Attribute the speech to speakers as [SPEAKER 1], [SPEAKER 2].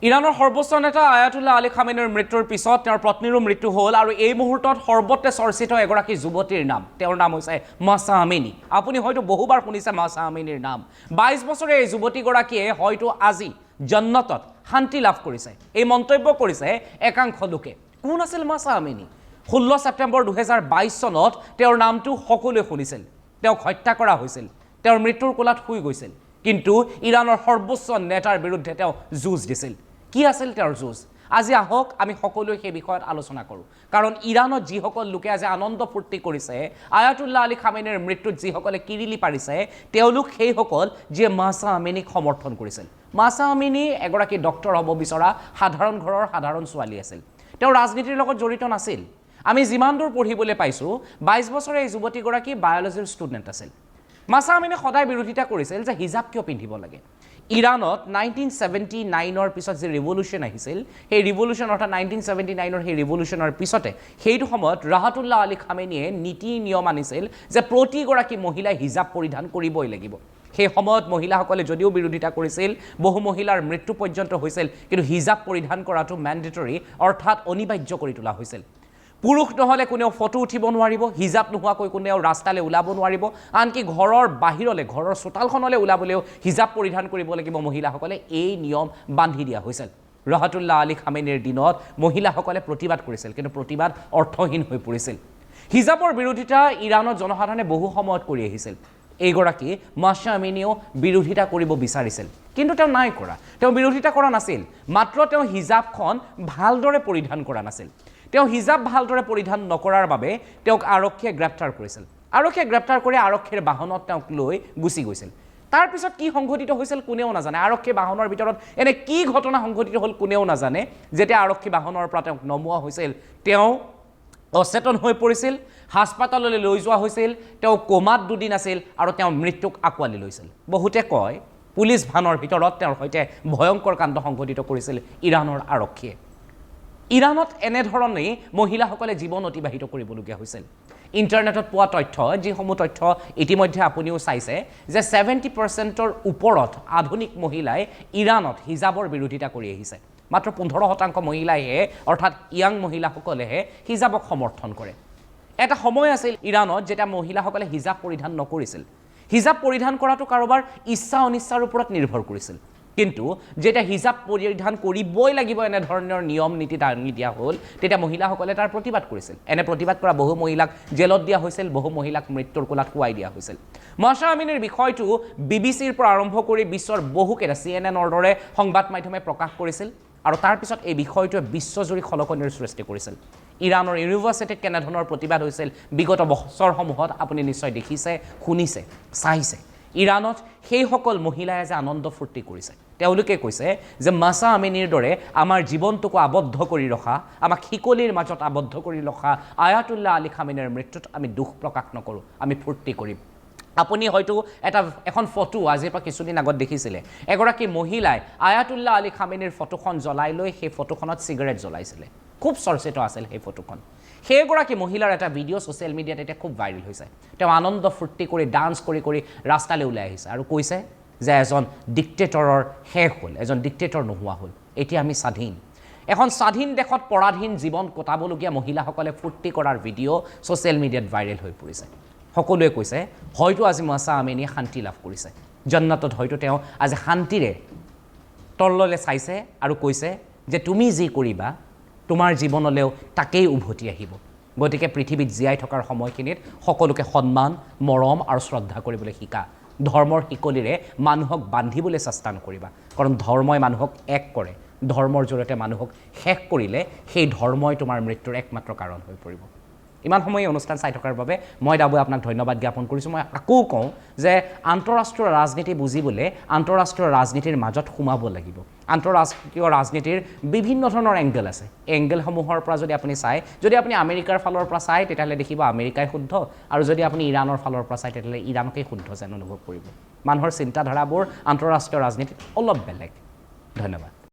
[SPEAKER 1] ইৰাণৰ সৰ্বোচ্চ নেতা আয়াতুল্লাহ আলী খামেনিৰ মৃত্যুৰ পিছত তেওঁৰ পত্নীৰো মৃত্যু হ'ল আৰু এই মুহূৰ্তত সৰ্বত্ৰে চৰ্চিত এগৰাকী যুৱতীৰ নাম। তেওঁৰ নাম হৈছে মাছা আমিনী। আপুনি হয়তো বহুবাৰ শুনিছে মাছা আমিনীৰ নাম। 22 বছৰীয়া এই যুৱতীগৰাকীয়ে হয়তো আজি জন্নতত শান্তি লাভ কৰিছে, এই মন্তব্য কৰিছে একাংশ লোকে। কোন আছিল মাছা আমিনী? 16 ছেপ্টেম্বৰ 2022 চনত তেওঁৰ নামটো সকলোৱে শুনিছিল। তেওঁক হত্যা কৰা হৈছিল, তেওঁৰ মৃত্যুৰ কোলাত শুই গৈছিল, কিন্তু ইৰাণৰ সৰ্বোচ্চ নেতাৰ বিৰুদ্ধে তেওঁ যুঁজ দিছিল। কি আছিল তেওঁৰ যুঁজ? আজি আহক আমি সকলোৱে সেই বিষয়ত আলোচনা কৰোঁ। কাৰণ ইৰাণত যিসকল লোকে আজি আনন্দ ফূৰ্তি কৰিছে, আয়াতুল্লাহ আলী খামেনিৰ মৃত্যুত যিসকলে কিৰিলি পাৰিছে, তেওঁলোক সেইসকল যিয়ে মাছা আমিনীক সমৰ্থন কৰিছিল। মাছা আমিনী এগৰাকী ডক্টৰ হ'ব বিচৰা সাধাৰণ ঘৰৰ সাধাৰণ ছোৱালী আছিল। তেওঁ ৰাজনীতিৰ লগত জড়িত নাছিল। আমি যিমান দূৰ পঢ়িবলৈ পাইছোঁ, 22 বছৰীয়া এই যুৱতীগৰাকী বায়'লজিৰ ষ্টুডেণ্ট আছিল। মাছা আমিনে সদায় বিৰোধিতা কৰিছিল যে হিজাব কিয় পিন্ধিব লাগে। ইৰাণত 1979ৰ পিছত যি ৰিভলিউশ্যন আহিছিল, সেই ৰিভলিউশ্যন অৰ্থাৎ 1979ৰ সেই ৰিভলিউশ্যনৰ পিছতে সেইটো সময়ত ৰাহাতুল্লাহ আলী খামেনিয়ে নীতি নিয়ম আনিছিল যে প্ৰতিগৰাকী মহিলাই হিজাব পৰিধান কৰিবই লাগিব। সেই সময়ত মহিলাসকলে যদিও বিৰোধিতা কৰিছিল, বহু মহিলাৰ মৃত্যু পৰ্যন্ত হৈছিল, কিন্তু হিজাব পৰিধান কৰাটো মেণ্ডেটৰী অৰ্থাৎ অনিবাৰ্য কৰি তোলা হৈছিল। পুৰুষ নহ'লে কোনেও ফটো উঠিব নোৱাৰিব, হিজাব নোহোৱাকৈ কোনেও ৰাস্তালৈ ওলাব নোৱাৰিব, আনকি ঘৰৰ বাহিৰলৈ, ঘৰৰ চোতালখনলৈ ওলাবলৈও হিজাব পৰিধান কৰিব লাগিব মহিলাসকলে। এই নিয়ম বান্ধি দিয়া হৈছিল। ৰহাতুল্লাহ আলী খামেনিৰ দিনত মহিলাসকলে প্ৰতিবাদ কৰিছিল, কিন্তু প্ৰতিবাদ অৰ্থহীন হৈ পৰিছিল। হিজাবৰ বিৰোধিতা ইৰাণত জনসাধাৰণে বহু সময়ত কৰি আহিছিল। এইগৰাকী মাছা আমিনীয়েও বিৰোধিতা কৰিব বিচাৰিছিল, কিন্তু তেওঁ নাই কৰা। তেওঁ বিৰোধিতা কৰা নাছিল, মাত্ৰ তেওঁ হিজাবখন ভালদৰে পৰিধান কৰা নাছিল। তেওঁ হিজাব ভালদৰে পৰিধান নকৰাৰ বাবে তেওঁক আৰক্ষীয়ে গ্ৰেপ্তাৰ কৰিছিল। আৰক্ষীয়ে গ্ৰেপ্তাৰ কৰি আৰক্ষীৰ বাহনত তেওঁক লৈ গুচি গৈছিল। তাৰপিছত কি সংঘটিত হৈছিল কোনেও নাজানে। আৰক্ষী বাহনৰ ভিতৰত এনে কি ঘটনা সংঘটিত হ'ল কোনেও নাজানে। যেতিয়া আৰক্ষী বাহনৰ পৰা তেওঁক নমোৱা হৈছিল, তেওঁ অচেতন হৈ পৰিছিল। হাস্পাতাললৈ লৈ যোৱা হৈছিল। তেওঁ কোমাত দুদিন আছিল আৰু তেওঁ মৃত্যুক আঁকোৱালি লৈছিল। বহুতে কয় পুলিচ ভানৰ ভিতৰত তেওঁৰ সৈতে ভয়ংকৰ কাণ্ড সংঘটিত কৰিছিল ইৰাণৰ আৰক্ষীয়ে। ইৰাণত এনেধৰণেই মহিলাসকলে জীৱন অতিবাহিত কৰিবলগীয়া হৈছিল। ইণ্টাৰনেটত পোৱা তথ্য, যিসমূহ তথ্য ইতিমধ্যে আপুনিও চাইছে, যে 70%ৰ ওপৰত আধুনিক মহিলাই ইৰাণত হিজাবৰ বিৰোধিতা কৰি আহিছে। মাত্ৰ 15% মহিলাইহে অৰ্থাৎ য়াং মহিলাসকলেহে হিজাবক সমৰ্থন কৰে। এটা সময় আছিল ইৰাণত যেতিয়া মহিলাসকলে হিজাব পৰিধান নকৰিছিল। হিজাব পৰিধান কৰাটো কাৰোবাৰ ইচ্ছা অনিচ্ছাৰ ওপৰত নিৰ্ভৰ কৰিছিল। কিন্তু যেতিয়া হিজাব পৰিধান কৰিবই লাগিব এনেধৰণৰ নিয়ম নীতি দাঙি দিয়া হ'ল, তেতিয়া মহিলাসকলে তাৰ প্ৰতিবাদ কৰিছিল। এনে প্ৰতিবাদ কৰা বহু মহিলাক জেলত দিয়া হৈছিল, বহু মহিলাক মৃত্যুৰ কোলাত শুৱাই দিয়া হৈছিল। মাছা আমিনীৰ বিষয়টো বিবিচিৰ পৰা আৰম্ভ কৰি বিশ্বৰ বহুকেইটা চিএনএনৰ দৰে সংবাদ মাধ্যমে প্ৰকাশ কৰিছিল আৰু তাৰপিছত এই বিষয়টোৱে বিশ্বজুৰি খলকনিৰ সৃষ্টি কৰিছিল। ইৰাণৰ ইউনিভাৰ্চিটিত কেনেধৰণৰ প্ৰতিবাদ হৈছিল বিগত বছৰসমূহত আপুনি নিশ্চয় দেখিছে, শুনিছে, চাইছে। ইৰাণত সেইসকল মহিলাই যে আনন্দ ফূৰ্তি কৰিছে, তেওঁলোকে কৈছে যে মাছা আমিনীৰ দৰে আমাৰ জীৱনটোকো আবদ্ধ কৰি ৰখা, আমাক শিকলিৰ মাজত আবদ্ধ কৰি ৰখা আয়াতুল্লাহ আলী খামেনিৰ মৃত্যুত আমি দুখ প্ৰকাশ নকৰোঁ, আমি ফূৰ্তি কৰিম। আপুনি হয়তো এখন ফটো আজিৰ পৰা কিছুদিন আগত দেখিছিলে। এগৰাকী মহিলাই আয়াতুল্লাহ আলী খামেনিৰ ফটোখন জ্বলাই লৈ সেই ফটোখনত চিগাৰেট জ্বলাইছিলে। খুব চৰ্চিত আছিল সেই ফটোখন। সেইগৰাকী মহিলাৰ এটা ভিডিঅ' ছ'চিয়েল মিডিয়াত এতিয়া খুব ভাইৰেল হৈছে। তেওঁ আনন্দ ফূৰ্তি কৰি, ডান্স কৰি কৰি ৰাস্তালৈ ওলাই আহিছে আৰু কৈছে যে এজন ডিক্টেটৰৰ শেষ হ'ল, এজন ডিক্টেটৰ নোহোৱা হ'ল, এতিয়া আমি স্বাধীন। এখন স্বাধীন দেশত পৰাধীন জীৱন কটাবলগীয়া মহিলাসকলে ফূৰ্তি কৰাৰ ভিডিঅ' ছ'চিয়েল মিডিয়াত ভাইৰেল হৈ পৰিছে। সকলোৱে কৈছে হয়তো আজি মাছা আমিনীয়ে শান্তি লাভ কৰিছে। জন্নতত হয়তো তেওঁ আজি শান্তিৰে তললৈ চাইছে আৰু কৈছে যে তুমি যি কৰিবা, তোমাৰ জীৱনলৈও তাকেই উভতি আহিব। গতিকে পৃথিৱীত জীয়াই থকাৰ সময়খিনিত সকলোকে সন্মান, মৰম আৰু শ্ৰদ্ধা কৰিবলৈ শিকা। ধৰ্মৰ শিকলিৰে মানুহক বান্ধিবলৈ চেষ্টা নকৰিবা, কাৰণ ধৰ্মই মানুহক এক কৰে। ধৰ্মৰ জৰিয়তে মানুহক শেষ কৰিলে সেই ধৰ্মই তোমাৰ মৃত্যুৰ একমাত্ৰ কাৰণ হৈ পৰিব। ইমান সময় এই অনুষ্ঠান চাই থকাৰ বাবে মই দাবুৱে আপোনাক ধন্যবাদ জ্ঞাপন কৰিছোঁ। মই আকৌ কওঁ যে আন্তঃৰাষ্ট্ৰীয় ৰাজনীতি বুজিবলৈ আন্তঃৰাষ্ট্ৰীয় ৰাজনীতিৰ মাজত সোমাব লাগিব। আন্তঃৰাষ্ট্ৰীয় ৰাজনীতিৰ বিভিন্ন ধৰণৰ এংগেল আছে। এই এংগেলসমূহৰ পৰা যদি আপুনি চায়, যদি আপুনি আমেৰিকাৰ ফালৰ পৰা চায়, তেতিয়াহ'লে দেখিব আমেৰিকাই শুদ্ধ আৰু যদি আপুনি ইৰাণৰ ফালৰ পৰা চায়, তেতিয়াহ'লে ইৰাণকেই শুদ্ধ যেন অনুভৱ কৰিব। মানুহৰ চিন্তাধাৰাবোৰ আন্তঃৰাষ্ট্ৰীয় ৰাজনীতিত অলপ বেলেগ। ধন্যবাদ।